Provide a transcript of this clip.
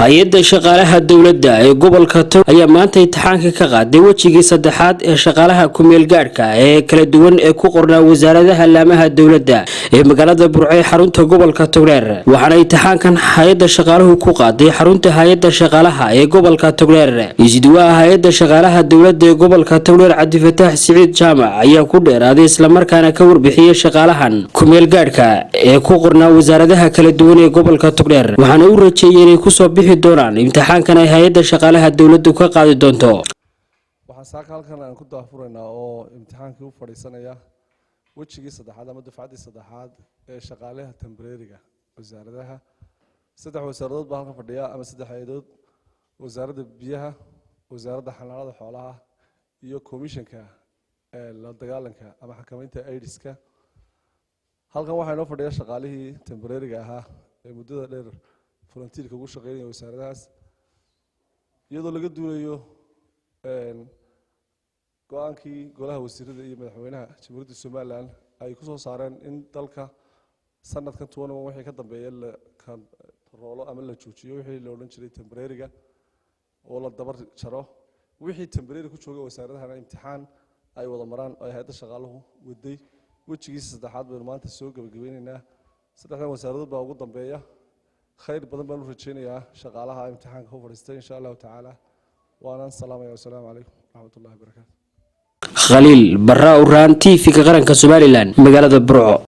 Hay-adda shaqaalaha dowladda ee gobolka Tog ayaa maanta imtixaanka ka qaaday wejigii saddexaad ee shaqaalaha kumeel gaadhka ee kala duwan ee ku qornaa wasaaradaha laamaha dowladda ee magaalada Burco ee xarunta gobolka Togdheer. Waxaana imtixaankan hay-adda shaqaaluhu ku qaaday xarunta hay-adda shaqaalaha ee gobolka Togdheer. Isduwaha hay-adda shaqaalaha dowladda ee gobolka Togdheer, Cabdifataax Siciid Jaamac, ayaa ku dheeraaday islamarkaana ka warbixiyey shaqaalahan kumeel gaadhka ee ku qornaa wasaaradaha kala duwan ee gobolka Togdheer, waxaana u rajeeyay inay kusoo bixi doonaan imtixaankan ay hay-adda shaqaalaha dowladdu ka qaadi doonto. Waxaan saaka halkan aan ku daahfuraynaa oo imtixaankii u fadhiisanaya wejigii saddexaad ama dufcaddii saddexaad ee shaqaalaha temporary-ga wasaaradaha. Saddex wasaaradood baa halkan fadhiya ama saddex hay-adood: Wasaaradda Biyaha, Wasaaradda Xanaanada Xoolaha iyo Komishanka ee la dagaalanka ama xakameynta AIDS-ka. Halkan waxaa inoo fadhiya shaqaalihii temporary-ga ahaa ee muddada dheer volunteer-ka ugu shaqeynaya wasaaradahaas, iyadoo laga duulayo go-aankii golaha wasiirada iyo madaxweynaha Jamhuuriyadda Somaliland ay ku soo saareen in dalka sanadkan 21 wixii ka dambeeya la kantaroolo ama la joojiyo wixii la odhan jiray temporary-ga oo la dabar jaro. Wixii temporary ku jooga wasaaradahana imtixaan ay wada maraan oo ay hay-adda shaqaaluhu waday. Wejigiisa saddexaad baynu maanta soo gebagabeyneynaa. Saddexdan wasaaradood baa ugu dambeeya. Khayr badan baan u rajeynayaa shaqaalaha imtixaanka ku fadhiistay, insha Allahu tacaala. Waanaan salaamaya. Wasalaamu calaykum waraxmat ullahi wabarakaatu. Khaliil Barra Uraan, TV-ga Qaranka Somaliland, magaalada Burco.